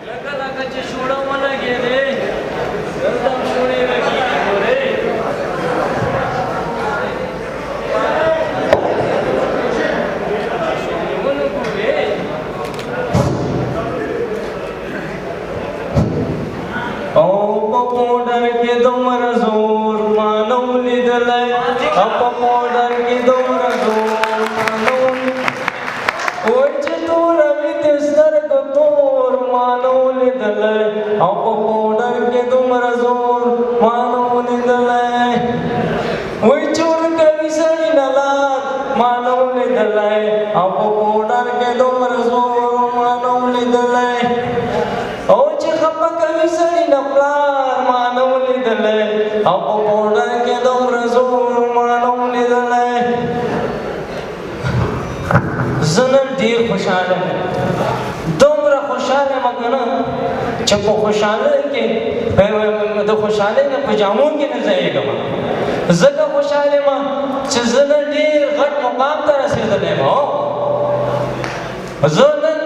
لکه لکه چې شوړه ولګېدې، دلته هم شوړې لګېږي ګورې. ونه ګورې. او په پوډر کې دومره زور ما نه و لیدلی، او په پوډر کې دومره زور ما نه و، وایي چې توره وي د سترګو تور ما نه و لیدلی، او په پوډر کې دومره زور ما نه و لیدلی. وایي چې ورکوي سړي نه لار ما نه و لیدلی، او په پوډر کې دومره زور ما نه و لیدلی. او چې خپه کوي سړي نه پلار ما نه و لیدلی، او په پوډر کې دومره زور ما نه و لیدلی. زه نن ډېر خوشحاله یم، دومره خوشحاله یم که نه چې په خوشحالۍ کې د خوشحالۍ نه په جامو کې نه ځایېږم، ځکه خوشحاله یم چې زه نن ډېر غټ مقام ته رسېدلی یم. زه نن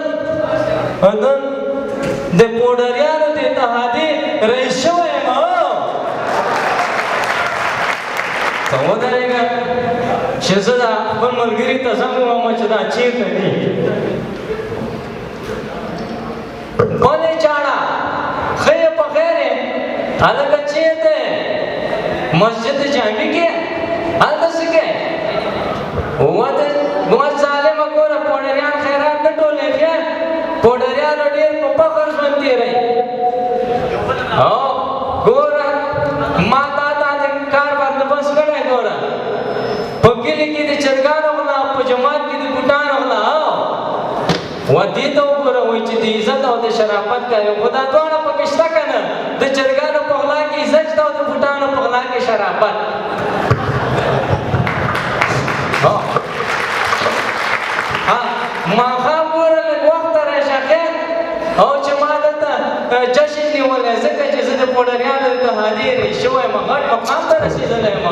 د پوډریانو د اتحادیې رئیس شوی یم. ته ودرېږه چې زه دا خپل ملګري ته زنګ ووهم چې دا چېرته دي. بلې چاړه، ښه یې په خیر یې؟ هلکه چېرته یې؟ مسجد جامع کې هلته څه کوې؟ وه ظالمه ګوره، پوډریان خیرات نه ټولوي، ښه پوډریانو ډېر په فخر ژوند تېروي. او ګوره ما تا ته د کار بندوبست کړی، ګوره په کلي کې د چرګانو غلا، په جومات کې د بوټانو غلا. و دې ته وګوره، وایي چې د عزت او د شرافت کار، خو دا دواړه پکې شته که نه؟ د چرګانو په غلا کې عزت شته او د بوټانو په غلا کې شرافت. ماښام ګوره لږ وخته راشه خیر، او چې ما دلته جشن نیولی، ځکه چې زه د پوډریانو د اتحادیې رئیس شوی یم، غټ مقام ته رسېدلی یم.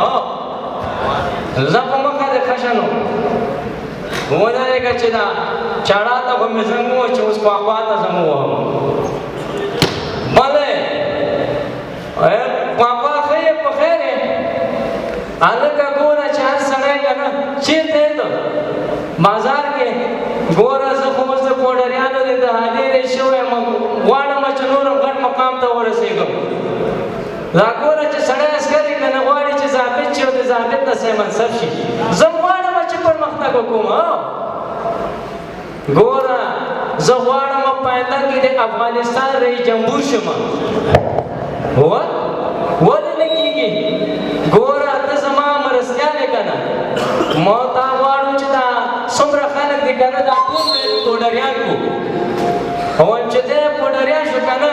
زه په مخه د ښه نو ودرېږه چې دا چاړه ته خو مې زنګ ووهه چې اوس خوا ته زنګ ووهم. بلې خوا ښه یې په خیر یې؟ هلکه ګوره چې هر سړی که نه چېرته یې ته بازار کې ګوره، زه خو اوس د پوډریانو د اتحادیې رئیس شوی یم، غواړم چې نور هم غټ مقام ته ورسېږم. دا ګوره چې سړی عسکر یې که نه غواړي چې ضابط شي او د ضابط نه صاحب منصب شي، زه هم غواړم چې پرمختګ وکړم. ګوره زه غواړم په آینده کې د افغانستان رئیس جمهور شم. ولې نه کېږي؟ ګوره ته زما مرستیال یې که نه، ما تا غواړو چې دا څومره خلک دي که نه دا ټول پوډریان کړو، او چې دی پوډریان شو که نه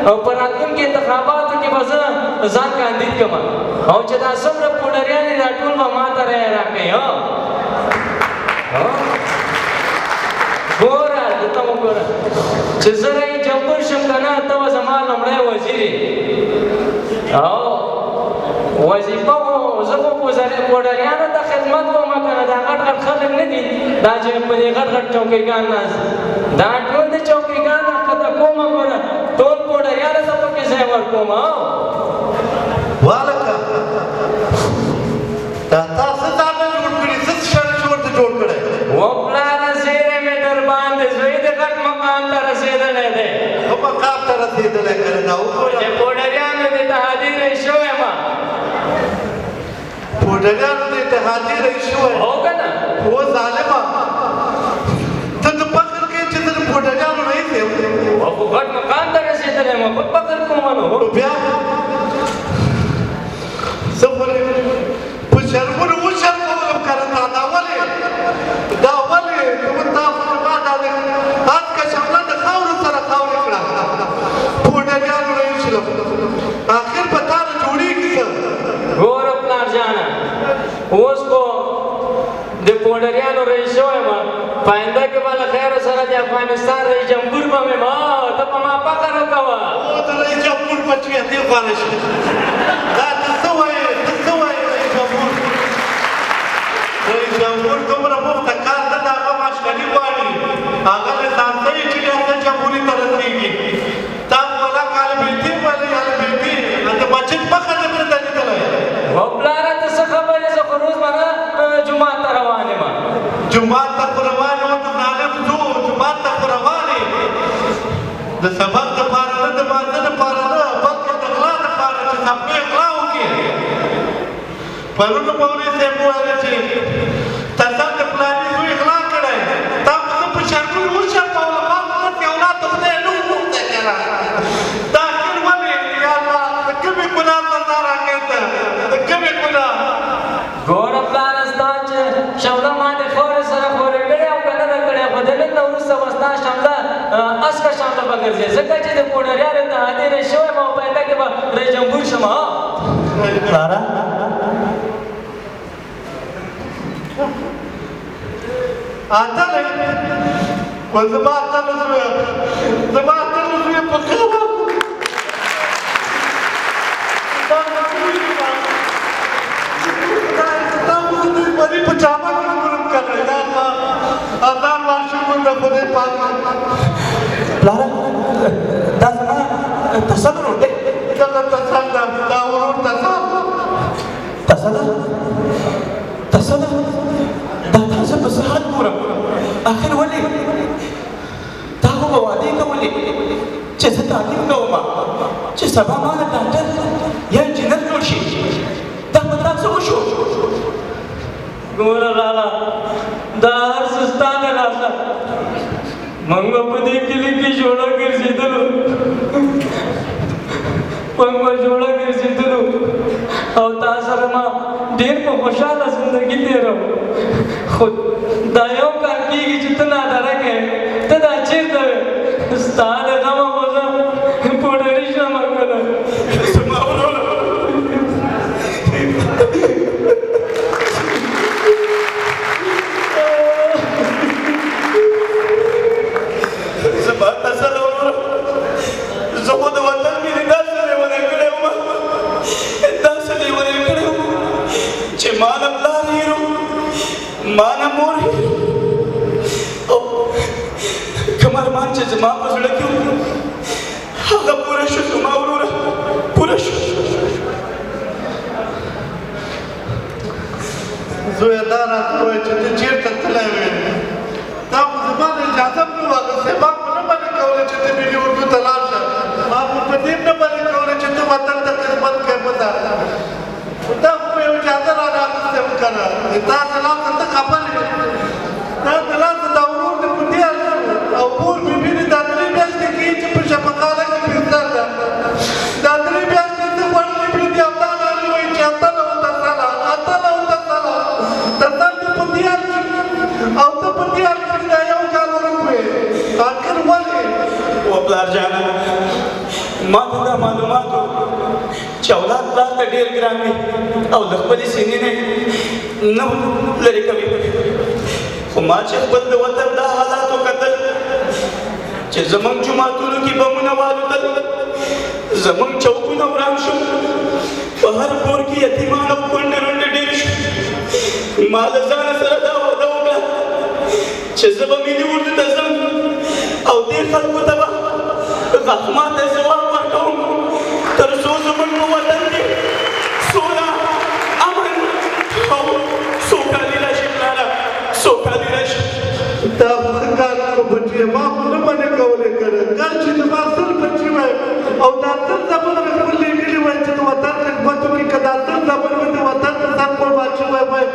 او په راتلونکي انتخاباتو کې به زه ځان کاندید کړم، او چې دا څومره پوډریان دي دا ټول به ما ته رایه راکوي. ګوره دلته وګوره چې زه رئیس جمهور شم که نه ته به زما لومړی وزیر یې، او وظیفه خو زه خو پوډریانو ته خدمت کوم که نه، دا غټ غټ خلک نه دي دا چې په دې غټ غټ چوکیګان ناست، دا ټول د چوکیګان راښکته کوم، ګوره ټول پوډریانو ته پکې ځای ورکوم. والکه دا تا څه ځانه جوړ کړي، څه شرش ورته جوړ کړی؟ و پلاره زیری مې در باندې، زوی د غټ مقام ته رسېدلی دی. ښه مقام ته رسېدلی که نه؟ دا وګوره د پوډریانو د اتحادیې رئیس شوی یم. پوډریانو د اتحادیې رئیس شوی؟ هو که نه؟ و ظالمه، ته د فخر کوې چې زه د پوډریانو رئیس یم؟ و خو غټ مقام ته رسېدلی یم، خو فخر کوم نو. نو بیا زه خو په شرمونو وشرمولم که نه تا. دا ولې، دا ولې تا خو ما دا د هسکه شمله د خاورو سره خاورې کړه، پوډریانو رئیس شلم، اخر به تا نه جوړېږي څه؟ ګوره پلار جانه، اوس خو د پوډریانو رئیس شوی یم، په آینده کې به له خیره سره د افغانستان رئیس جمهور به مې یم. ته په ما فخر وکوه. او د رئیس جمهور بچیه دې خوا نه شي، دا ته څه وایې، ته څه وایې؟ رئیس جمهور، رئیس جمهور دومره مفته کار نه ده، هغه ماشکري غواړي، هغه له سانسۍ چې ریاست جمهوري ته رسېږي. د سبق دپاره نه، د مانځه دپاره نه، بلکې د غلا دپاره چې سپمې غلا وکړي. پرون مولوي صاحب وویل چې تسل د پلاني زوی غلا کړی، تا خو زه په شرمونو وشرمولم، ما خو داسې اولاد د خدای نه وغوښتی که نه. دا اخر ولې یا الله د کومې ګناه سزا راکړې ته، د کومې ګناه؟ ګوره پلاره، ستا چې شمله ما د خاورې سره خورې کړې او که نه ده کړې، خو د نن نه وروسته به ستا شمله اسکه شمله به ګرځي، ځکه چې د پوډریانو اتحادیې رئیس شوی یم او په آینده کې به رئیس جمهور شم. پلاره اتل و زما اتل زویه، زما اتل زویه په خیر. دښمني په جامه کې ګورم که نه. یا الله، هزار وار شکر د خدای پاک. پلاره، دا زما تسل ورور دی. دغه تسل ده، دا ورور تسل. تسله، تسله، دا تا زه په څه حال ګورم؟ اخر ولې؟ تا خو به وعدې کولې چې زه تعلیم کوم چې سبا ما نه ډاکټر یا انجینر جوړ شي. دا په تا څه وشو؟ ګوره لالا، دا هر څه ستا د لاسه. موږ به په دې کلي کې جوړه ګرځېدلو، موږ به جوړه ګرځېدلو او تا سره ما ډېر په خوشحاله زندګي تېروم، خو دا یو کال کېږي چې ته نادرکه یې. ته دا چېرته وې؟ ستا د غمه خو زه پوډري شوم که نه. زما وروره، زما تسل وروره، زه خو د وطن مینې داسې لېونی کړی وم، داسې لېونی کړی وم چې ما نه پلار هېرو، ما نه مور هېرو، او کوم ارمان چې زما په زړه کې و هغه پوره شو. زما وروره، پوره شو. زویه، دا راته ووایه چې ته چېرته تللی وې؟ تا خو زما نه اجازه هم نه وه اخیستې. ما خو نه منع کولې چې ته ملي اردو ته لاړ شه، ما خو په دې هم نه منع کولې چې ته وطن ته خدمت کوې مه ځه، خو تا خو به یو اجازه رانه اخیستې وه که نه. تا د لاسه ته خبر یې، تا د لاسه دا ورور دې په دې حال او مور بي بي دې دا 3 میاشتې کېږي چې په شفقانه کې بستر ده. دا 3 میاشتې څه خوړلې مې دي او دا راغلي وایي چې اتله او تسله، اتله او تسله، تسل دې په دې حال کې او ته په دې حال کې دا یو کال ورک وې، اخر ولې؟ و پلار جانه، ما ته دا معلومات و چې اولاد پلار ته ډېر ګران وي او د خپلې سینې نه نه لرې کوي، خو ما چې خپل د وطن دا حالات وکتل چې زموږ جوماتونو کې بمونه والوتل، زموږ چوکونه وران شو، په هر کور کې یتیمان او کونډې رونډې ډېر شو، ما له ځانه سره دا وعده وکړه چې زه به ملي اردو ته ځم او دې خلکو ته به غاښ ماتی ځواب ورکوم، تر څو زموږ په وطن کې سوله، امن او سوکالي راشي. پلاره، سوکالي راشي. تا خو ښه کار وکړ بچیه، ما خو نه منع کولې که نه. کله چې زما 100 بچي وای او دا 100 زامن مې خپل لېږلي وای چې د وطن خدمت وکړي، که دا 100 زامن مې د وطن په سر قربان شوی وای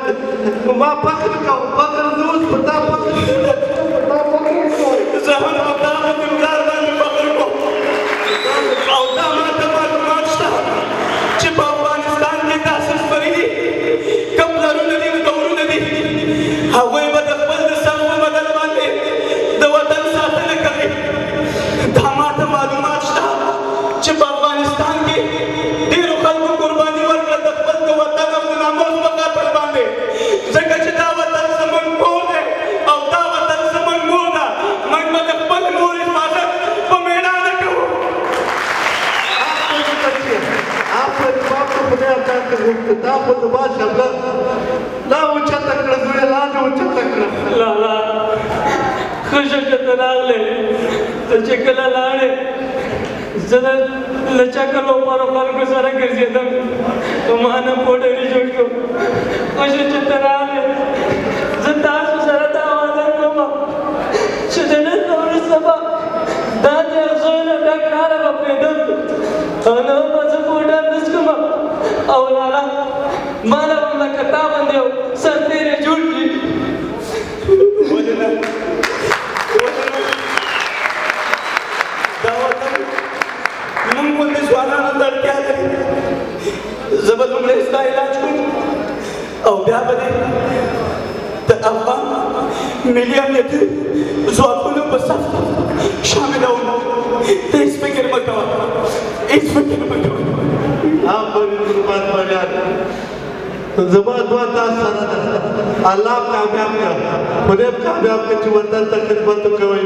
نو ما فخر کاوه، فخر. زه اوس په تا فخر کوم، په تا فخر کوم. زه هم په تا باندې، پلار باندې فخر کوم، او دا ما ته معلومات شته چې په افغانستان کې داسې سپري دي، کوم پلرونه دي، ورونه دي، هغوی به د خپل د سر په بدل باندې د وطن ساتنه کوي. دا ما ته معلومات شته چې په افغانستان کې ډېرو خلکو قرباني ورکړه د خپل د وطن او د ناموس په خاطر باندې، ځکه چې دا وطن زموږ کور دی او دا وطن زموږ مور ده. موږ به د خپل مور حفاظت په مېړانه کوو. آفرین باپ ته خدای عطا کړې غوښته. تا خو زما شمله لا اوچته کړه زویه، لا دې اوچته کړه. لالا، ښه شو چې ته راغلې. ته چې کله لاړې زه له چکلو پرو خلکو سره ګرځېدم، نو ما نه پوډري جوړ شو. ښه شو چې ته راغلې. زه تاسو سره دا وعده کوم چې د نن نه وروسته به دا د او لالا، ما له هم لکه تا باندې یو سرتېری جوړ کړي. ولې نه، ولې نه؟ دا وطن موږ غوندې ځوانانو ته اړتیا لري. زه به لومړی ستا علاج کوم او بیا به دې د افغان ملي امنیتي ځواکونو په صف کې شاملوم. ته هېڅ فکر مه کوه، هېڅ فکر مه کوه. آفرین قربان بریان، زما دعا تاسو سره ده. الله کامیاب کړه، خدای کامیاب کړه چې وطن ته خدمت وکوئ،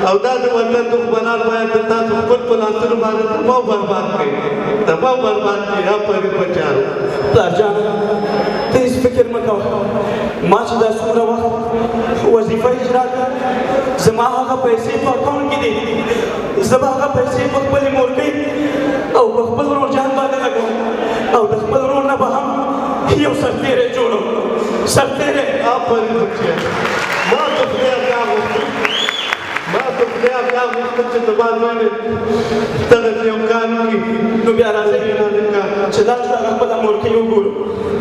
او دا د وطن دښمنان باید د تاسو خپل په لاسونو باندې تباه برباد کړي، تباه برباد کړي. آفرین بچیانو. پلار جان، ته هېڅ فکر مه کوه. ما چې دا څومره وخت وظیفه اجرا کړه، زما هغه پیسې په اکاونټ کې دي. زه به هغه پیسې په خپلې مورکۍ او په خپل ورور جان باندې لګوم، او د خپل ورور نه به هم یو سرتېری جوړوم، سرتېری. آفرین بچیه، ما ته خدای دا غوښتل، ما ته خدای دا غوښتل چې زما زوی دې دغسې یو کار وکړي. نو بیا راځئ چې لاړ شو، هغه خپله مورکۍ وګورو.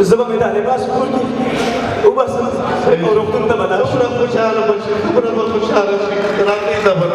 زه به مې دا لباس کور کې وباسم او روغتون ته به لاړ شم. څومره خوشحاله به شي، څومره به خوشحاله شي. راځئ زه به